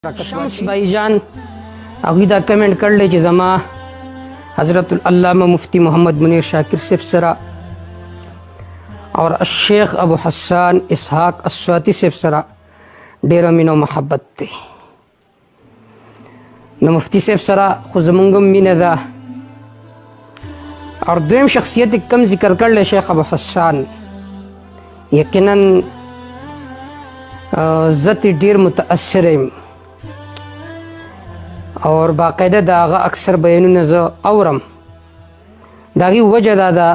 شمس بھائی جان هغوی دا کمنټ کړل چې زما حضرت العلامه مفتی محمد منیر شاکر صاحب سره اور الشیخ ابو حسان اسحاق السواتی صاحب سره ډیره مینه او محبت دی. نو مفتی صاحب سره خو زمونږ هم مینه ده. اور دویم شخصیت کم ذکر کړل شیخ ابو حسان، یقینا زه ترې ډېر متاثر یم اور باقاعده د هغه اکثر بیانونه زه اورم. د هغې وجه دا ده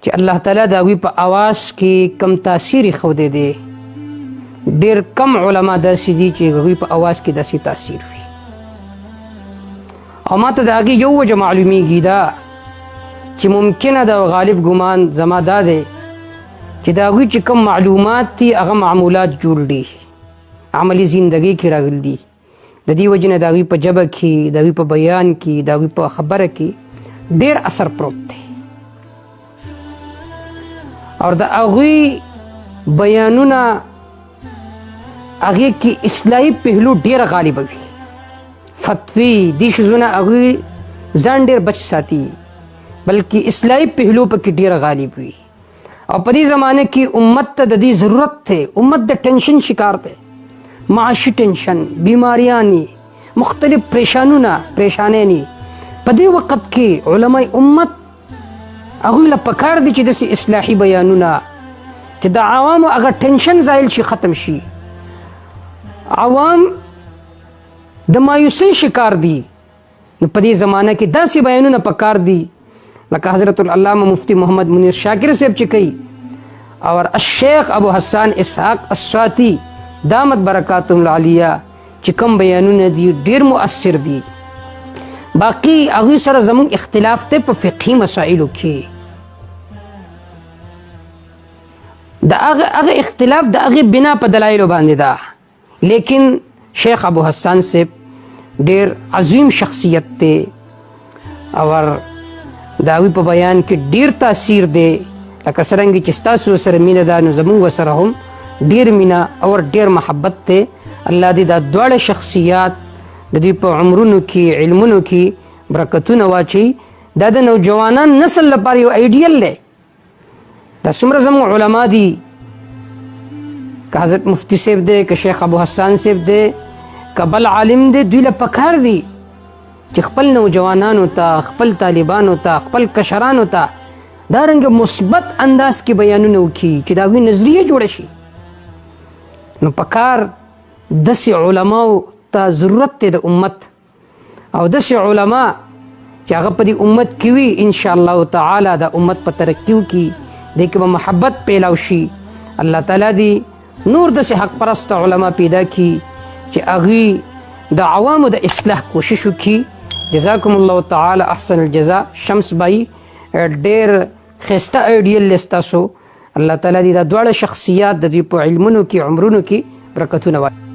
چې الله تعالی د هغوی په اواز کې کم تاثیر ایښودی دی. ډېر کم علما داسې دي چې هغوی په اواز کې داسې تاثیر وي. او ما ته د هغې یو وجه معلومیږي دا چې ممکنه ده، غالب ګمان زما دا دی چې د هغوی چې کوم معلومات دي هغه معمولات جوړ دي، عملي زندګۍ کې راغلي دي. د دې وجې نه د هغوی په ژبه کې، د هغوی په بیان کې، د هغوی په خبره کې ډېر اثر پروت دی. او د هغوی بیانونه هغې کې اصلاحي پهلو ډېره غالبه وي. فتوی دې شیزونه هغوی ځان ډېر بچ ساتي، بلکې اصلاحي پهلو پکې ډېره غالب وي. او په دې زمانه کې امت ته د دې ضرورت دی. امت د ټینشن شکار دی، معاشي ټینشن، بیماریانې، مختلف پریشانونه، پریشانۍ. په دې وخت کې علماء امت هغوی له پکار دي چې داسې اصلاحي بیانونه چې د عوامو هغه ټینشن زایل شي، ختم شي. عوام د مایوسۍ شکار دي، نو په دې زمانه کې داسې بیانونه پکار دي لکه حضرت العلامه مفتی محمد منیر شاکر صاحب چې کوي او الشیخ ابو حسان اسحاق السواتی دامت برکاتهم العالیه چې کوم بیانونه دي ډیر مؤثر دي. باقی هغوی سره زموږ اختلاف دی په فقهي مسایلو کې. د هغه اختلاف د هغې بنا په دلایلو باندې ده، لیکن شیخ ابو حسان صاحب ډیر عظیم شخصیت دی او د هغوی په بیان کې ډیر تاثیر دی. لکه څرنګه چې ستاسو سره مینه ده، نو زموږ سره هم ډیر مینه او ډیر محبت دی. الله دې دا دواړه شخصیات د دوی په عمرونو کې، علمونو کې برکتونه واچي. دا د نوجوانان نسل لپاره یو ایډیل دی. دا څومره زموږ علما دي، که حضرت مفتی صاحب دی، که شیخ ابو حسان صاحب دی، که بل عالم دی، دوی له پکار دي چې خپل نوجوانانو ته، خپل طالبانو ته، خپل کشرانو ته دا رنګ مثبت انداز کې بیانونه وکړي چې د هغوی نظریه جوړه شي. نو پکار داسې علماو ته ضرورت دی د امت، او داسې علما چې هغه په دې امت کې وي، ان شاء الله تعالی د امت په ترقیو کې دې کې به محبت پیلاو شي. الله تعالی دې نور داسې حق پرست علما پیدا کړي چې هغوی د عوامو د اصلاح کوشش وکړي. جزاکم الله تعالی احسن الجزا. شمس بای، ډېر ښایسته ایډیل دی ستاسو. الله تعالی دې دا دواړه شخصیات د دوی په علمونو کې، عمرونو کې برکتونه واچوي.